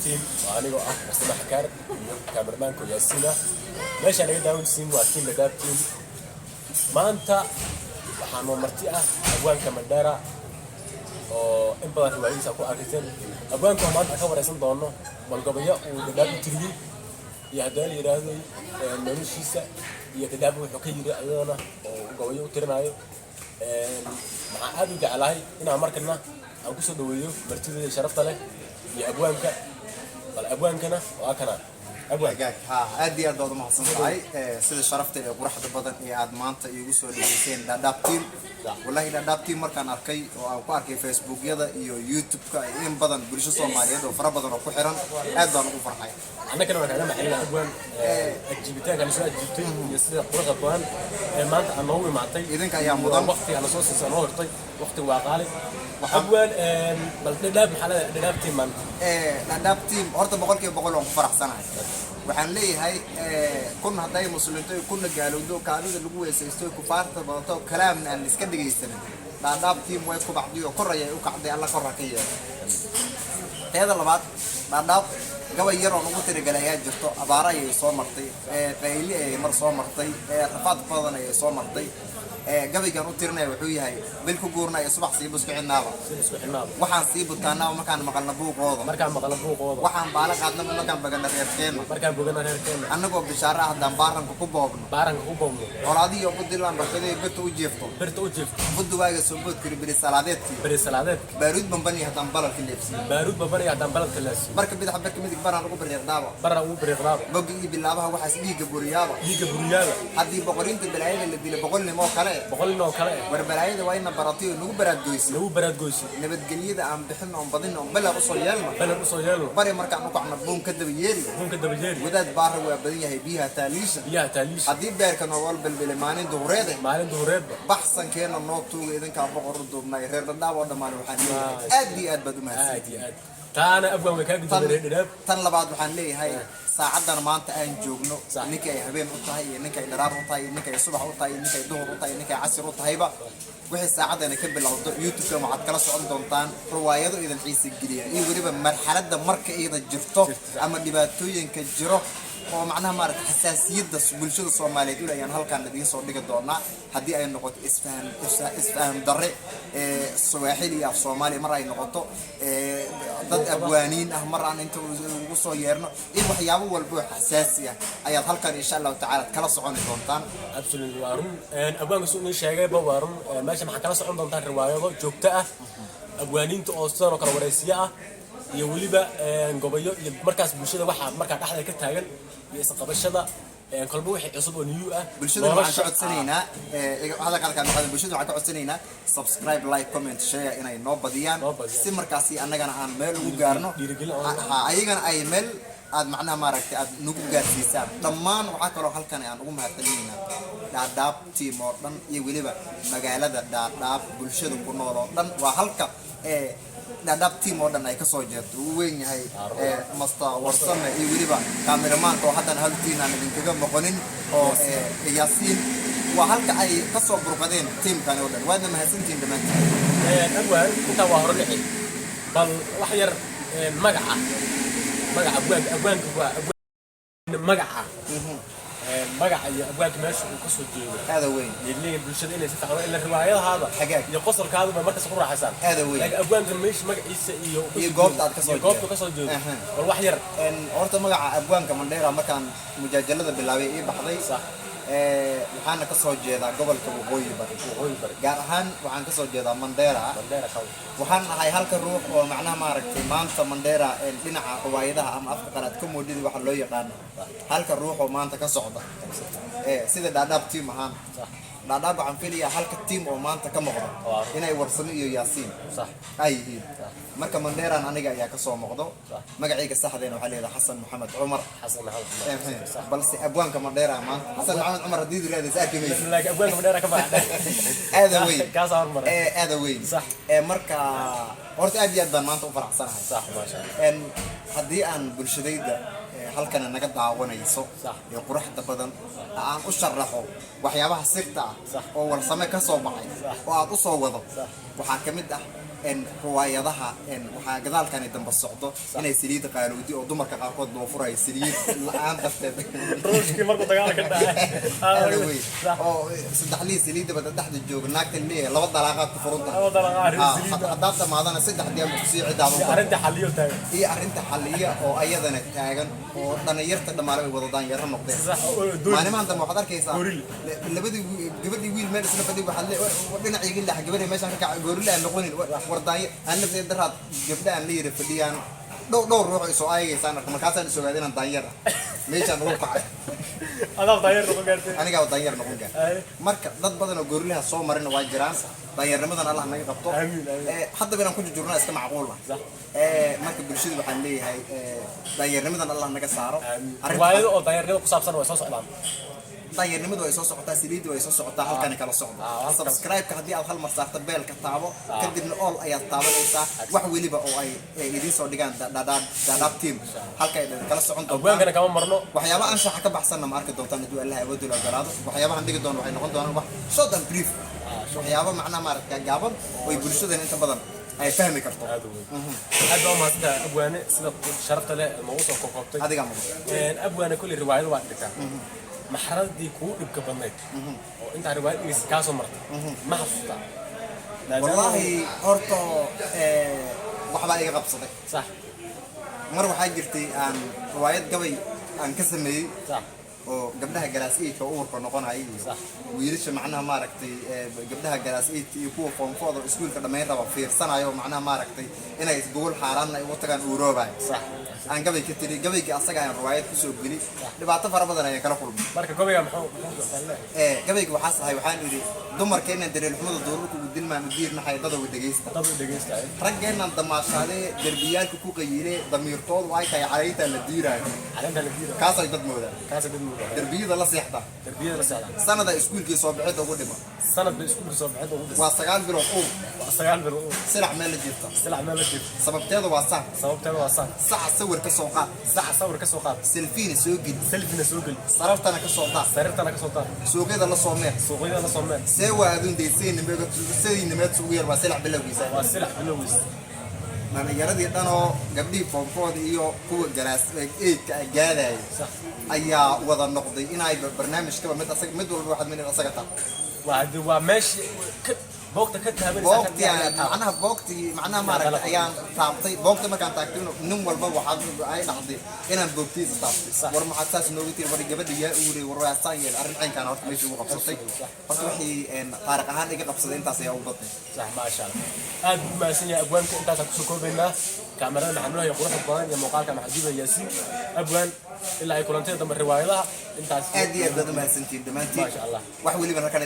Team. Waa anigoo ah Warsame Xakaar iyo kaamermaanka Yaasiin ah. Meeshaan naga daawanaysiin waa team Dhadhaab Team. Maanta waxaa noo marti ah abwaanka Mandheera oo in badan riwaayadiisa ku arkayteen. Abwaanka oo maanta ka wareysan doono balgabayo uu Dhadhaab u tiriyey iyo haddana la yidhaahdo noloshiisa iyo Dhadhaab wuxuu ka yiri, ayadana oo gabayo u tirinayo. Maxaa aad u jeclahay inaan markana aan kusoo dhaweeyo martideeda sharafta leh iyo abwaanka. Bal abwaankana waa kana, abwaan. Hagaag, haa, aad iyo aad baad umahadsan tahay sida sharafta ee quruxda badan ee aad maanta iigu soo dhaweyseen Dhadhaab Team. Wallahi, Dhadhaab Team markaan arkay oo aan ku arkay Facebookyada iyo YouTube-ka iyo in badan bulsho Soomaaliyeed oo fara badan oo ku xiran, aad baan ugu farxay. Annagana waan kaaga maxelina, abwaan, ajiibitaanka na soo ajiibtay iyo sida quruxda badan ee maanta aad noogu imaatay. Idinka ayaa mudan. Waqtiga na soo siisay, noo hortay, waqtiga waa qaali. Abwaan, bal Dhadhaab maxaa leedahay, Dhadhaab Team maanta? Dhadhaab Team horta 100% waan ku faraxsanahay. Waxaan leeyahay, kun hadday muslimto, kunna gaalowdo, kaadida lagu weesaysto, kufaarta badato, kalaamna aan iska dhegaysanin, Dhadhaab Team way kubacday oo kor ayay u kacday. Alla kor ha ka yeelo. Teeda labaad, Dhadhaab gabay yar oon ugu tirigalay ayaa jirto. Abaaro ayay soo martay, qayli ayay mar soo martay, rafaad badan ayay soo martay. Gabaygan u tirinaya wuxuu yahay: bil ku guurna iyo subax sii buskucidnaaba, si isku xidhnaaba, waxaan sii butaanaaba markaan maqalna buuqooda, markaan maqla buuqooda, waxaan baala qaadnaba markaan bagana reerkeenna, markaan bogana reerkeena, annagoo bishaaro ah haddaan baaranka ku boobno, baaranka ku boobno, colaadiyo budilaan barkadii birta u jiifto, birta u jiifto, budduwaaga soomboodkiri beri salaadeedkii, beri salaadeedka, baaruud bambani haddaan balalka leefsiiyo, baaruud babanaya haddaan baladka laasiyo, barka bidax barka midig baraan ugu bariiqdaaba, baraan ugu bariiqdaaba, bogi iyo bilaabaha waxaas dhiigga buriyaaba, dhiigga buriyaaba, haddii boqorinta balaayada la dila 100 nim oo kale, 100 nin oo kale, war balaayada waa ina baratay oo nagu baraadgoysay, nagu baraadgoysay, nabadgelyada aan bixin oon badin oon beler usoo yeelno, beler usoo yeelno, bari markaan u kacno buun ka daba yeeri, buunka daba yeeri, wadaad baara waa badan yahay biyaha taaliisha, biyaha taaliisha, haddii beerka noogol bilbilay maalin duhureede, maalin duhureedba, baxsankeena noo tuuga idinkaa boqor u duubnay. Reer Dhadhaab oo dhammaan waxaan leeyahay aad iyo aad baad u mahadsan. Aad iyo aad taana, abwaan, way kaa gudubay reer Dhadhaab. Tan labaad waxaan leeyahay, saacadan maanta aan joogno, ninka ay habeen u tahay iyo ninka ay dharaar u tahay iyo ninka ay subax u tahay iyo ninka ay duhur u tahay iyo ninka ay casir u tahayba, wixii saacadana ka bilowdo YouTube-kan waxaad kala socon doontaan riwaayado idin xiisa geliya iyo weliba marxaladda marka iyada jirto ama dhibaatooyinka jiro oo macnaha maarata xasaasiyadda bulshada Soomaaliyeed ul ayaan halkaan idiin soo dhigi doonaa. Haddii ay noqoto isfaham darre Sawaaxili iyo af Soomaaliya, mar ay noqoto dad abwaaniin ah mar aan inta ugu soo yeerno iyo waxyaabo walba oo xasaasi ah ayaad halkan insha Allahu tacaala kala soconi doontaan. Absolutely, waa run. Abwaanka su inii sheegayba waa run. Meesha maxaa kala socon doontaan? Riwaayado joogto ah, abwaaniinta oo sidan oo kale waraysiyo ah iyo weliba gobayo iyo markaas bulshada waxaa markaa dhexda ka taagan iyo isqabashada, kolba wixii cusub oo new ah. Bulshada waxaan ka nolosha codsanaynaa, hadalka maqan, bulshada waxaan ka codsanaynaa subscribe, like, comment, share inay noo badiyaan, Noo badiyaan. si markaasi annagana aan meel ugu gaarno, dhiirigelin ha, ayagana ay meel aad macnaha maaragtay aad nagu gaarsiisaan dhammaan. Waxaa kaloo halkan aan ugu mahadcelinaynaa Dhaadhaab Team oo dhan iyo weliba magaalada Dhaadhaab bulshada ku nool oo dhan. Waa halka Dhaadhaab Team oo dhan ay kasoo jeerto, uu weyn yahay Master Warsame iyo weliba kameramaanka oo haddana haltiin aan idinkaga noqonin oo Yaasiin. Waa halka ay kasoo burqadeen teamkani oo dhan. Waadna mahadsantihiin dhammaantiin. Abwaan, intaa waa hore dhici. Bal wax yar, magaca abwaanka, abwaanka waa abwaan, magaca magaca iyo abwaanka meesha uu kasoo jeedo. Aada weyn. Ay leeyihiin bulshada inay si fiican ila riwaayadahaada Hagaag. iyo qosolkaadu bay markasta ku raaxaysaan. Aada weyn. Laakiin abwaanka meesha magaciisa iyo Iyo goobta aad kasoo iyo goobta jeedo. kasoo jeedo. Bal wax yar. Horta magaca abwaanka Mandheera markaan mujaajalada bilaabay ii baxday. Waxaana kasoo jeedaa gobolka Waqooyi Bari. Waqooyi Bari. Gaar ahaan waxaan kasoo jeedaa Mandheera. Mandheera County. Waxaan ahay halka ruux oo macnaha maaragtay maanta Mandheera dhinaca riwaayadaha ama afka qalaad comedy waxa loo yaqaano, halka ruux oo maanta ka socda. Sida Dhaadhaab Team ahaan, Dhaadhaab waxaan filayaa halka team oo maanta ka muuqda inay Warsame iyo Yaasiin ay yihiin. Marka Mandheeraan aniga ayaa kasoo muuqdo. Magacayga saxdeena waxaa leedahay Xasan Maxamed Cumar. Xasan Maxamed Cumar. Balse abwaanka Mandheera maanta Xasan Maxamed Cumar haddii iraahdo arki maysid. Laakiin abwaanka Mandheera ka baxay. Aada weyn. Kaasaa hormaray. Aada weyn. Marka horta aad iyo aad baan maanta u faraxsanahay. Sax, maasha Allah. Haddii aan bulshadayda halkana naga daawanayso ee quruxda badan aan u sharaxo waxyaabaha sirta ah oo Warsame ka soo baxay oo aad u soo wado, waxaa ka mid ah Riwaayadaha waxaa gadaalkani dambe socdo inay saliid qaalowdi oo dumarka qaarkood loo furayo saliid la-aan darteed. Ruushkii markuu dagaalka dhacay. Aad wey oo saddexlii saliidda bada dhexda jooga, naagta leeyahay laba dalaaqaad ku furan tahay. Laba dalaaqaad, arrin saliidda. Haddaad dhamaadana saddex ama kusii cidaaba. Arrinta xaliyo taagan. Iyo arrinta xaliya oo ayadana taagan oo dhalinyarta dhammaale ay wada daanyaro noqdeen. Sax oo doon. Maalimahan dambe waxaad arkaysaa Gorilla. Labadii gabadhii wiil meel isla fadhi, waxaad dhinacayga leex gabadha meeshaan ka kaca, gorilla aan noqonin war daanya aan nafteeda daraad gabdha aan la yiri fadhiyaan, dhowr dhowr ruux ay soo aagaysaan arka, markaasaan is ogaaday inaan daanyar ah meeshaan ugu kacay. Adaa daanyar noqon gaartay. Anigaa daanyar noqon gaar. Ay. Marka dad badan oo gorillaha soo marina waa jiraan, daanyarnimadan Allah naga qabto. Amiin, amiin. Haddaba inaan ku jujurnaa iska macquul ah. Marka bulshada waxaan leeyahay, daanyarnimadan Allah naga saaro. Riwaayado oo daanyarnimo ku saabsan way soo socdaan. Daanyarnimadu way soo socotaa, saliiddu way soo socotaa, halkani kala socdo. Halkan. Subscribe-ka haddii aad hal mar saarto, beelka taabo, kadibna all ayaad taabanaysaa. Wax weliba oo ay idiin soo dhigaan Dhadhaab team halka ay kala socon doontaan. Abwaankana kama marno. Waxyaaba anshaxa ka baxsanna ma arki doontaan hadduu Allah awoodda la ogolaado. Waxyaabahan dhigi doono waxay noqon doonaan wax short and brief, waxyaaba macnaha maaragta gaaban oo ay bulshadana inta badan ay fahmi karto. Aad u weyn, aad baa umahadsantahay abwaane, sida sharafta leh noogu soo koobkoobtay. Adigaa mudan. Abwaane, kulli riwaayado waa dhigtaa. Maxaradii kugu dhibka badnayd oo intaa riwaayad dhigaysa kaa soo martay ma xasuustaa? Wallaahi horta waxbaa iga qabsaday. Mar waxaa jirtay aan riwaayad gabay aan ka sameeyey oo gabdhaha class eight-ka uurka noqonaya iyo wiilasha macnaha maaragtay gabdhaha class eight-ka iyo kuwa form four-da iskuulka dhammayn raba fiirsanayo, macnaha maaragtay inay gogol xaaraanna ay ugu tagaan uuroobayo, aan gabay ka tiri. Gabayga asaga ayaan riwaayad kusoo geli, dhibaato fara badan ayaan kala kulmay. Marka gabayga muxuu leeyahay? Gabayga waxaas ahay, waxaan idhi: dumarkeennan dareelxumada duurarka ugu dilmaan u diirnaxay, dadow dhegaysta. Dad u dhegaystaay. Raggeennan damaashaadee derbiyaalka ku qayiile, damiirtoodu ay tahay caleyntaa la diiraayo. Caleenta la diira. Kaasay dad moodaan. Kaasa dad moodaa. Derbiyada la seexda. Darbiyada la seexda. Sanada iskuulkii soo bixidda ugu dhima. Sanad bay iskuulka soo bixidda ugu dhisa. Waa 9 bilood uur. Waa 9 bilood uur. Silac meel la jirta. Silac meel la jirta. Sababteedu waa saan. Sababteeda waa saan. Saca sawir ka soo qaad. Saca sawir ka soo qaad. Selfie-na soo geli. Selfie-na soo geli. Sarartana ka soo daad. Sariirtana ka soo daad. Suuqyada la soo meer. Suuqyada la soo meer. See waa aduun daysaynimeed sugu yar, waa silac bilowgiisa. Waa silac bilowgiisa. Dhalinyaradii dhanoo gabdhihii form four-da iyo kuwa class eight-ka gaadaya ayaa wada noqday inay barnaamijkaba mid asaga, mid walba waxaad mid asaga taa. Waa hadii waa meeshii ka boogta ka taabanaysa. Boogtii macnaha, boogtii macnaha maaragtay ayaan taabtay. Boogta markaan taagtay, nin walba waxaad ay dhacday inaan boogtiisa taabtay. War maxaad saas noogu tiri? War gabadha yaa uuray? War waa saan yeel. Arrin caynkaan horta meesha ugu qabsatay. Horta wixii taariikh ahaan iga qabsaday intaas ayaa ugu badnay. Sax, maasha Allah, aad buu mahadsan yahay abwaanka. Intaasaan kusoo koobaynaa. Kaamarada maxamudaha iyo quruxda badan iyo muuqaalka maxajuuba Yaasiin abwaan. Ilaa ay kulantida dambe riwaayadaha intaas. Aad iyo aad baad u mahadsantihiin dhammaantiin. Maasha Allah. Wax weliba halkan.